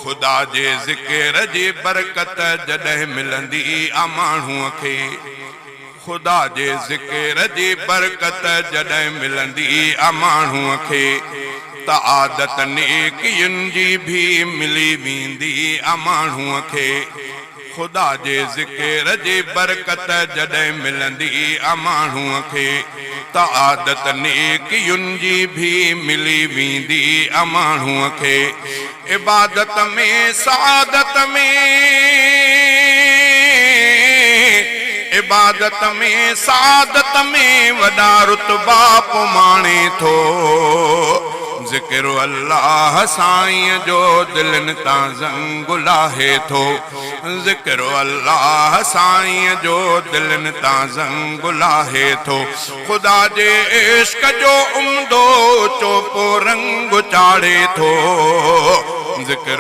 خدا جي ذڪر جي برڪت جڏهن ملندي آ ماڻهوء کي. خدا جي ذڪر جي برڪت جڏهن ملندي آ ماڻهوء کي ته عادت نيڪين جي ڀي ملي ويندي آ ماڻهوء کي. خدا جي ذڪر جي برڪت جڏهن ملندي آ ماڻهوء کي ته عادت نيڪين جي ڀي ملي ويندي آ ماڻهوء کي. عبادت ۾ سعادت ۾، عبادت ۾ سعادت ۾ وڏا رتبا پو ماڻي ٿو. ذڪر الله سائينء جو دلين تان زنگ لاهي ٿو. ذڪر الله سائينء جو دلين تان زنگ لاهي ٿو. خدا جي عشق جو عمدو چوپو رنگ چاڙهي ٿو. ذڪر.